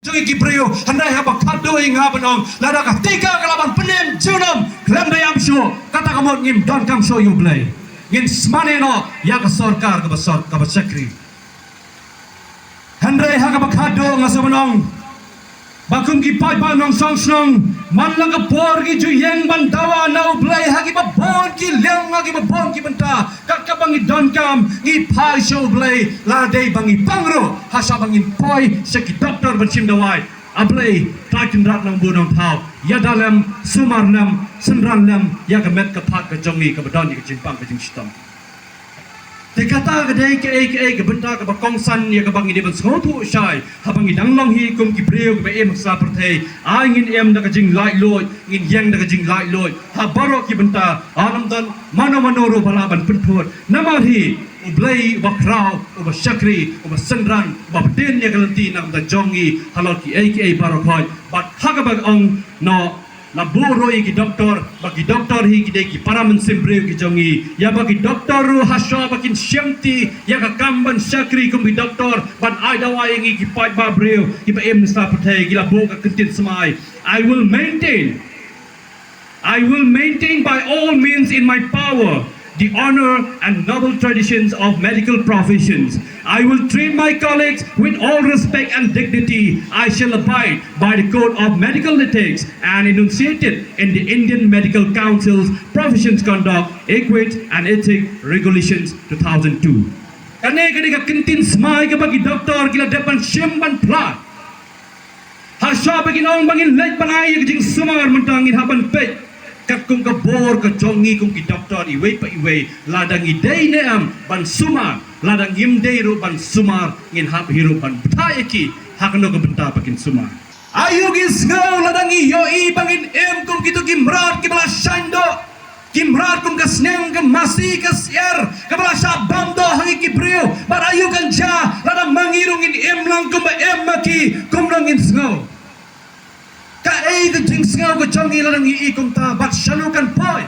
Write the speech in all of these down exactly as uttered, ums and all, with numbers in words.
jong ngi ki briew, hynrei haba khadduh ïa nga ban ong, lada ka tika ka la ban pynim junom, khlem da ïam shuh, kata ka mut ngim donkam shuh ïa U Blei. Ngin sma ne noh ïa ka sorkar kaba sor kaba shakri. Hynrei ha kaba khadduh nga sngewbha ban ong ba kum ki paidbah nongshong shnong, man la ka por ki ju ïeng ban dawa na U Blei ha kiba bun ki liang, ha kiba bun ki bynta. Kat kaba ngi donkam, ngi phai sha U Blei, la dei ba ngi pang ruh ha sha ba ngin poi sha ki doktor ban shim dawai. A Blei, Trai Kynrad Nongbuh Nongthaw, ïada lem, sumar lem, synran lem ïa ka met ka phad ka jong ngi kaba don ïa ka jingpang ka jingshitom. Te kata ka dei kaei kaei ka bynta kaba kongsan ïa kaba ngi dei ban sngewthuh shai haba ngi dang long hi kum ki briew kiba im ha sla pyrthei. Ai ngin im da ka jinglaitluid, ngin ïeng da ka jinglaitluid ha baroh ki bynta. Ym don mano mano ruh ba lah ban pynthut. Namar hi U Blei uba khraw, uba shakri, uba synran, uba bteng ïa ka lynti na ka bynta jong ngi halor kiei kiei baroh khoit. Bad ha kaba ong noh, la buh ruh ïa ki doktor, ba ki doktor hi ki dei ki para mynsiem briew ki jong ngi. Ïa ba ki doktor ruh ha shuwa ba kin shim ti ïa ka kam ban shakri kum ki doktor, ban ai dawai ïa ngi ki paidbah briew kiba im ha sla pyrthei, ki la buh ka kyntien smai: I will maintain, I will maintain by all means in my power the honor and noble traditions of medical professions. I will treat my colleagues with all respect and dignity. I shall abide by the code of medical ethics and enunciated in the Indian Medical Council's Professions Conduct, Equity and Ethic Regulations two thousand two. Kane ka dei ka kyntien smai kaba ki doktor ki la dep ban shim ban phla. Ha shuwa ba kin ong ba ngin leit ban ai ïa ka jingsumar, mynta ngin hap ban peit katkum ka bor ka jong ngi kum ki doktor iwei pa iwei, lada ngi dei ne em ban sumar, lada ngim dei ruh ban sumar, ngin hap hi ruh ban bthah ïa ki ha kano ka bynta ba kin sumar. Aïu ngi sngew lada ngi ïohi ba ngin im kum kito ki mrad kiba la shaiñ doh, ki mrad kum ka sniang, ka masi, ka syiar kaba la shah bam doh ha ngi ki briew? Bad aïu kan jia lada ma ngi ruh ngin im lang kumba im ma ki? Kumno ngin sngew? Kaei ka jingsngew ka jong ngi lada ngi i kumta, bad shano kan poi?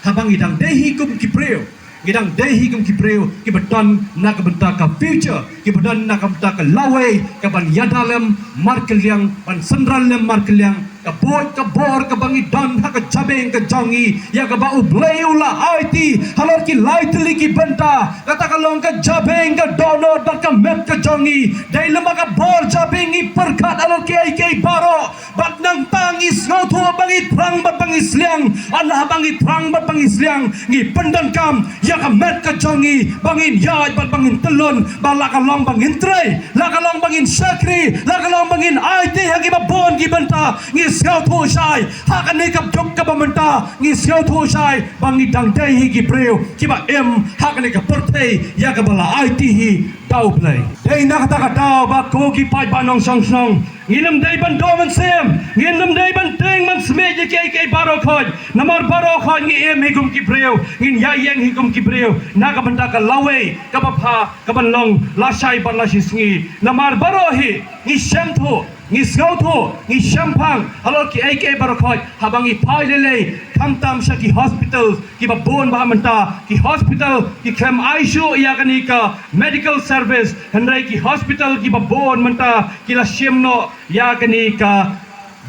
Haba ngi dang dei hi kum ki briew, ngi dang dei hi kum ki briew kiba don na ka bynta ka future, kiba don na ka bynta ka lawei kaban ïada lem markylliang, ban synran lem markylliang. Ka buit ka bor kaba ngi don ha ka jabieng ka jong ngi, ïa kaba U Blei u la aiti halor ki lai tylli ki bynta, kata ka long ka jabieng, ka dohnud bad ka met ka jong ngi. Dei lem bad ka bor jabieng ngi pyrkhat halor kiei kiei baroh. Bad nangta ngi sngewthuh ba ngi thrang bad ba ngi sliang. Hynrei haba ngi thrang bad ba ngi sliang, ngi pyndonkam ïa ka met ka jong ngi ba ngin ïaid bad ba ngin tyllun, ba la ka long ba ngin trei, la ka long ba ngin shakri, la ka long ba ngin aiti ha kiba bun ki bynta. Ngi sngewthuh shai ha kane ka juk kaba mynta, ngi sngewthuh shai ba ngi dang dei hi ki briew kiba im ha kane ka pyrthei ïa kaba la aiti hi da U Blei. Dei na kata ka daw ba ko ki paidbah nongshong shnong, ngin ym dei ban doh mynsiem, ngin ym dei ban tieng ban smiej ïa kiei kiei baroh khoit. Namar baroh khoit ngi im hi kum ki briew, ngin ïa ïeng hi kum ki briew na ka bynta ka lawei kaba pha kaban long lashai bad lashisngi. Namar baroh hi ngi shemthuh, ngi sngewthuh, ngi shemphang halor kiei kiei baroh khoit haba ngi phai lei lei, khamtam sha ki hospital kiba bun ba mynta, ki hospital ki khlem ai shuh ïa kane ka medical service, hynrei ki hospital kiba bun mynta ki la shim noh ïa kane ka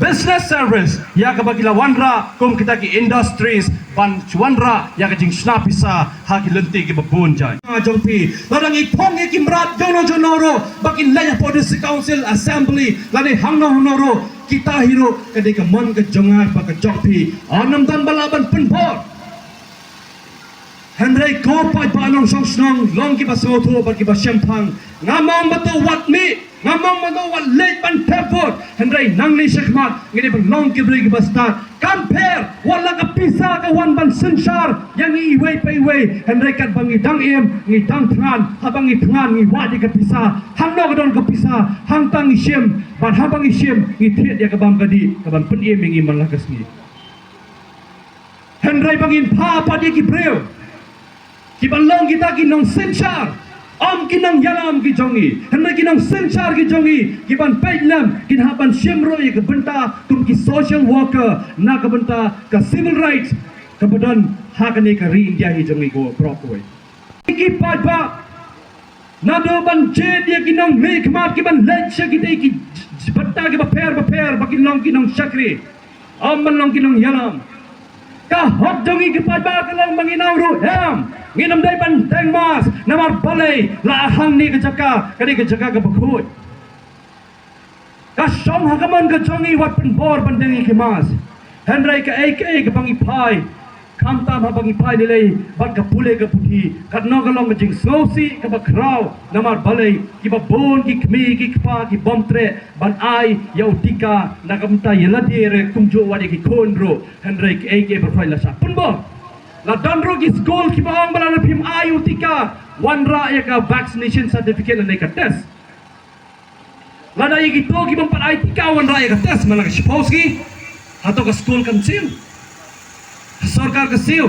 business service, ïa kaba ki la wanrah kum kita ki industries ban wanrah ïa ka jingshna pisa ha ki lynti kiba bun jait. Nga jong phi, lada ngi phong ïa ki mrad jong no jong no ruh ba kin leit hapoh District Council Assembly lane hangno hangno ruh, kita hi ruh ka dei ka mon ka jong nga bad ka jong phi. Ym don ba lah ban pynbor. Hynrei ko paidbah nongshong shnong, long kiba sngewthuh bad kiba shemphang. Ngam ong ba to wat mih, ngam ong ba to wat leit ban thep vote. Hynrei nangne shakhmat ngi dei ban long ki briew kiba stad. Kam pher wat la ka pisa ka wan ban synshar ïa ngi iwei pa iwei. Hynrei katba ngi dang im, ngi dang thngan, haba ngi thngan ngi wad ïa ka pisa. Hangno ka don ka pisa, hangta ngi shim, bad haba ngi shim ngi thied ïa ka bam ka dih kaban pynim ïa ngi man la ka sngi. Hynrei ba ngin phah pat ïa ki briew kiban long kita ki nongsynshar, ym ki nongïalam ki jong ngi, hynrei ki nongsynshar ki jong ngi, kiban peit lem, kin hap ban shim ruh ïa ka bynta kum ki social worker na ka bynta ka civil rights kaba don ha kane ka ri India hi jong ngi ko baroh kawei. Ki paidbah, naduh ban jied ïa ki nongmihkhmat kiban leit sha kitei ki j-, j-, Kita ki bapher bapher ba kin long ki nongshakri, ym ban long ki nongïalam. Ka hok jong ngi ki paidbah ka long ba ngin ong ruh em, ngin ym dei ban deng mask, namar balei la hangne ka jaka, kane ka jaka kaba khuid. Ka shong ha ka mon ka jong ngi wat pynbor ban deng ïa ki mask. Hynrei kaei kaei kaba ngi phai, khamtam haba ngi phai lei lei bad ka pule ka puthi, katno ka long ka jingsngewsih kaba khraw, namar balei kiba bun ki kmie ki kpa ki bym treh ban ai ïa u tika, na ka bynta ïa lade re kumjuh wat ïa ki khun ruh. Hynrei kaei kaei baroh la shah pynbor. La don ruh ki skul kiba ong ba lada phim ai u tika, wanrah ïa ka vaccination certificate lane ka test. Lada ïa kito ki bym pat ai tika wanrah ïa ka test, man la ka shiphew sngi, hato ka skul kan siew? Ka sorkar ka siew?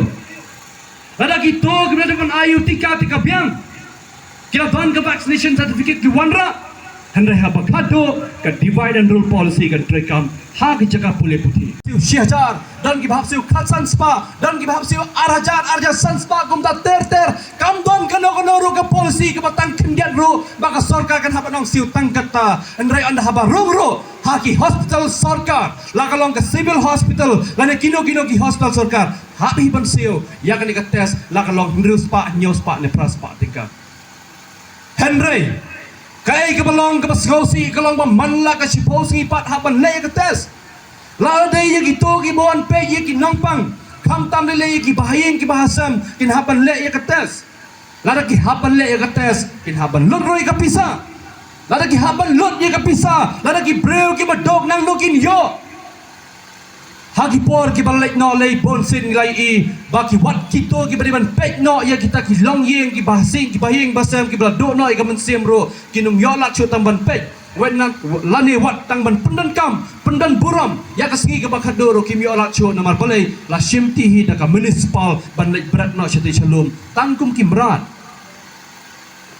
Lada kito kiba dei ban ai u tika, tika biang, ki la don ka vaccination certificate ki wanrah. Hynrei haba khatduh ka divide and rule policy kan treikam ha ki jaka pule puthi. Siew shi hajar, don kiba hap siew khatsan spah, don kiba hap siew ar hajar, ar hajar san spah, kumta ter ter. Kam don kano kano ruh ka policy kaba tang khyndiat ruh ba ka sorkar kan hap ban ong siew tang katta. Hynrei ynda haba rung ruh ha ki hospital sorkar, la ka long ka civil hospital lane kino kino ki hospital sorkar, hap hi ban siew ïa kane ka test, la ka long hynriew spah, hynñiew spah ne phra spah tyngka. Hynrei kaei kaba long kaba sngewsih ka long ba man la ka shiphew sngi pat hap ban leh ïa ka test. Lada dei ïa kito kiba wan peit ïa ki nongpang, khamtam lei lei ïa ki bahaïing ki bahasem, kin hap ban leh ïa ka test. Lada ki hap ban leh ïa ka test, kin hap ban lut ruh ïa ka pisa. Lada ki hap ban lut ïa ka pisa, lada ki briew kiba duk nangno kin ïoh? Ha ki por kiba leit noh lei, bun sien ngi la ïohi ba ki wat kito kiba dei ban peit noh ïa kita ki longïing, ki bahasem, ki bahaïing bahasem kiba la duh noh ïa ka mynsiem ruh, kin ym ïoh lad shuh tang ban peit. Wat na, lane wat tang ban pyndonkam, pyndonburom ïa ka sngi kaba khatduh ruh kim ïoh lad shuh, namar balei? La shimti hi da ka municipal ban leit bret noh shatei shalum tang kum ki mrad.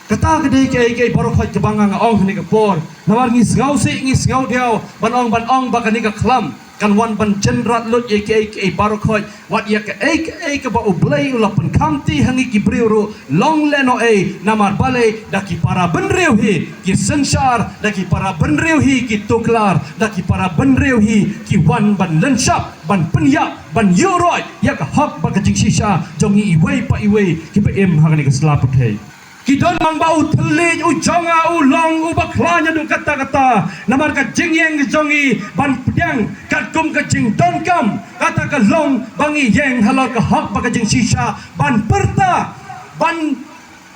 Kata ka dei kaei kaei baroh khoit kaba nga nga ong ha kane ka por. Namar ngi sngewsih, ngi sngewdiaw ban ong, ban ong ba kane ka khlam kan wan ban jynrat lut ïa kaei kaei baroh khoit. Wat ïa kaei kaei kaba U Blei u la pynkhamti ha ngi ki briew ruh long lehnohei, namar balei? Da ki para bynriew hi ki synshar, da ki para bynriew hi ki tuklar, da ki para bynriew hi ki wan ban lynshop, ban pynïap, ban ïuhroit ïa ka hok bad ka jingshisha jong ngi iwei pa iwei kiba im ha kane ka sla pyrthei. Ki don mang ba u thylliej u jong nga u long uba khlaiñ haduh katta katta. Namar ka jingïeng jong ngi ban pdiang katkum ka jingdonkam, kata ka long ba ngi ïeng halor ka hok bad ka jingshisha, ban pyrta, ban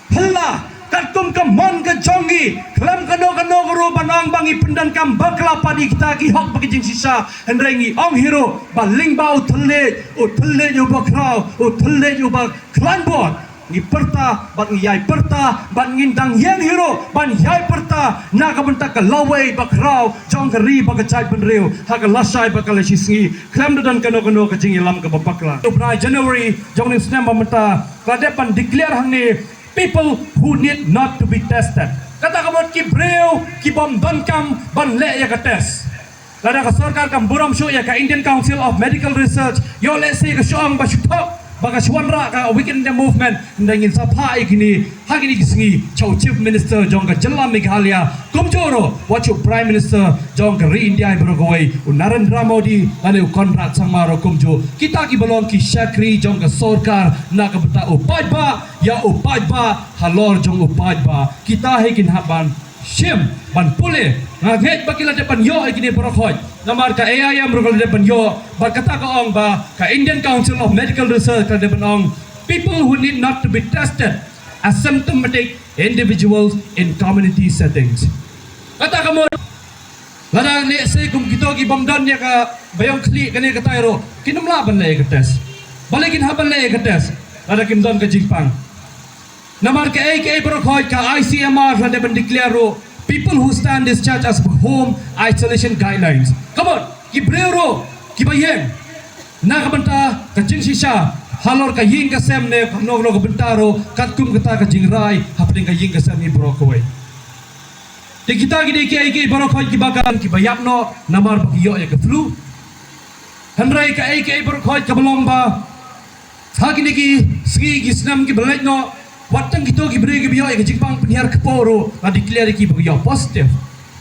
hella katkum ka mon ka jong ngi. Khlem kano kano ka ruh ban ong ba ngi pyndonkam bakla pat ïa kita ki hok bad ka jingshisha. Hynrei ngi ong hi ruh ba lyngba u thylliej, u thylliej uba khraw, u thylliej uba khlaiñ bor, ngi pyrta bad ngi ïai pyrta bad ngin dang ïeng hi ruh ban ïai pyrta na ka bynta ka lawei ba khraw jong ka ri bad ka jaitbynriew ha ka lashai bad ka lashisngi. Khlem da don kano kano ka jingïalam kaba bakla. Hynriew January jong une u snem ba mynta ka la dep ban declare hangne, people who need not to be tested. Kata ka mut ki briew ki bym donkam ban leh ïa ka test. Lada ka sorkar kam burom shuh ïa ka Indian Council of Medical Research, ïoh lehse ka shu ong ba shu thok ba ka shu wanrah ka Weekend India Movement, hynrei ngin sa phah ïa kine ha kine ki sngi sha u Chief Minister jong ka jylla Meghalaya, kumjuh ruh wat sha u Prime Minister jong ka ri India baroh kawei, u Narendra Modi lane u Conrad Sangma ruh kumjuh. Kita kiba long ki shakri jong ka sorkar na ka bynta u paidbah, ïa u paidbah, halor jong u paidbah. Kita hi kin hap ban shim, ban pule. Nga ngeit ba ki la dep ban ïoh ïa kine baroh khoit. Namar ka A I M ruh ka la dep ban ïoh. Bad kata ka ong ba ka Indian Council of Medical Research ka la dep ban ong, people who need not to be tested, asymptomatic individuals in community settings. Kata ka mut, lada lehse kum kito ki bym don ïa ka baïong khlieh kane katai ruh, kin ym lah ban leh ïa ka test. Balei kin hap ban leh ïa ka test lada kim don ka jingpang? Namar kaei kaei baroh khoit ka I C M R la dep ban declare ruh, people who stand discharge as per home isolation guidelines. Ka mut ki briew ruh kiba ïeng na ka bynta ka jingshisha halor ka ïing ka sem ne kano kano ka bynta ruh, katkum kata ka jingrai hapdeng ka ïing ka sem hi baroh kawei. Te kita ki dei kiei kiei baroh khoit kiba kan kiba ïap noh namar ba ki ïoh ïa ka flu. Hynrei kaei kaei baroh khoit kaba long ba ha kine ki sngi ki snem kiba leit noh, wat tang kito ki briew kiba ïoh ïa ka jingpang pynhiar kpoh ruh la declare ïa ki ba ki ïoh positive.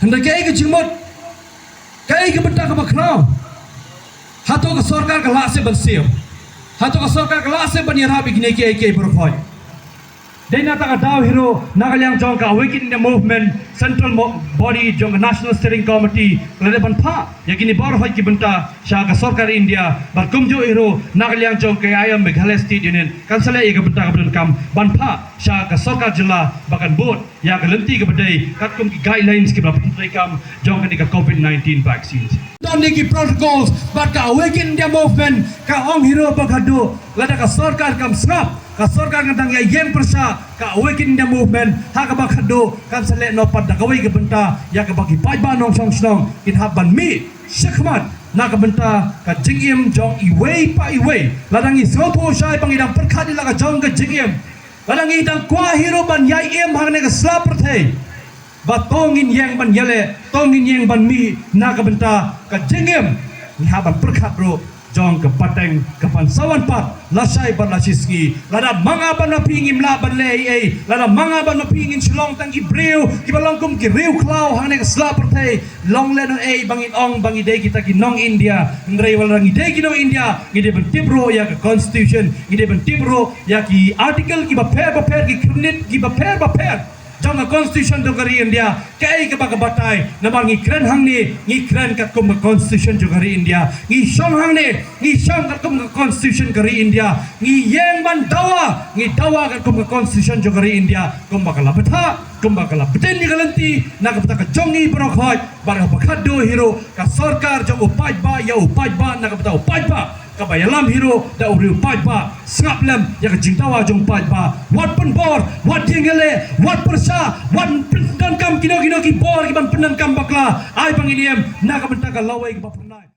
Hynrei kaei ka jingmut Kaei ka bynta kaba khraw? Hato ka sorkar ka lah seh ban siew? Hato ka sorkar ka lah seh ban ïarap ïa kine kiei kiei baroh khoit? Dei na kata ka daw hi ruh na ka liang jong ka Awaken India Movement, Central Body jong ka National Steering Committee ka la dep ban phah ïa kine baroh khoit ki bynta sha ka sorkar India, bad kumjuh hi ruh na ka liang jong ka A I M, Meghalaya State Union, kan sa leh ïa ka bynta kaba donkam ban phah sha ka sorkar jylla ba kan bud ïa ka lynti kaba dei katkum ki guidelines kiba la pyntreikam jong kane ka COVID nineteen vaccines. Don ïa ki protocols, bad ka Awaken India Movement ka ong hi ruh ba ka duh lada ka sorkar kam sngap, ka sorkar kan dang ïa ïeng pyrshah. Ka Awaken India Movement ha kaba ka duh kan sa leh noh pat da kawei ka bynta ïa kaba ki paidbah nongshong shnong kin hap ban mih shakhmat na ka bynta ka jingim jong iwei pa iwei. Lada ngi sngewthuh shai ba ngi dang pyrkhat ïa la ka jong ka jingim, lada ngi dang kwah hi ruh ban ïai im hangne ka sla pyrthei, ba to ngin ïeng ban ïaleh, to ngin ïeng ban mih na ka bynta ka jingim. Ngi hap ban pyrkhat ruh jong ka pateng ka ban sa wan pat lashai bad lashisngi. Lada ma nga bad ma phi ngim lah ban leh ei ei, lada ma nga bad ma phi ngin shu long tang ki briew kiba long kum ki riew khlaw hangne ka sla pyrthei, long lehnohei ba ngin ong ba ngi dei kita ki nong India. Hynrei wat la ngi dei ki nong India, ngi dei ban tip ruh ïa ka constitution, ngi dei ban tip ruh ïa ki article kiba pher bapher, ki khyrnit kiba pher bapher jong ka constitution jong ka ri India. Kaei kaba ka batai? Namar ngi kren hangne, ngi kren katkum ka constitution jong ka ri India. Ngi shong hangne, ngi shong katkum ka constitution ka ri India. Ngi ïeng ban dawa, ngi dawa katkum ka constitution jong ka ri India. Kumba ka la bthah, kumba ka la btin ïa ka lynti na ka bynta ka jong ngi baroh khoit. Bad ha kaba khatduh hi ruh ka sorkar jong u paidbah ïa u paidbah na ka bynta u paidbah, kaba ïalam hi ruh da u riew paidbah. Sngap lem ïa ka jingdawa jong u paidbah. Wat pynbor, wat ïeng ïaleh, wat pyrshah, wat pyndonkam kino kino ki bor kiban pyndonkam bakla. Ai ba ngin im na ka bynta ka lawei kaba phyrnai.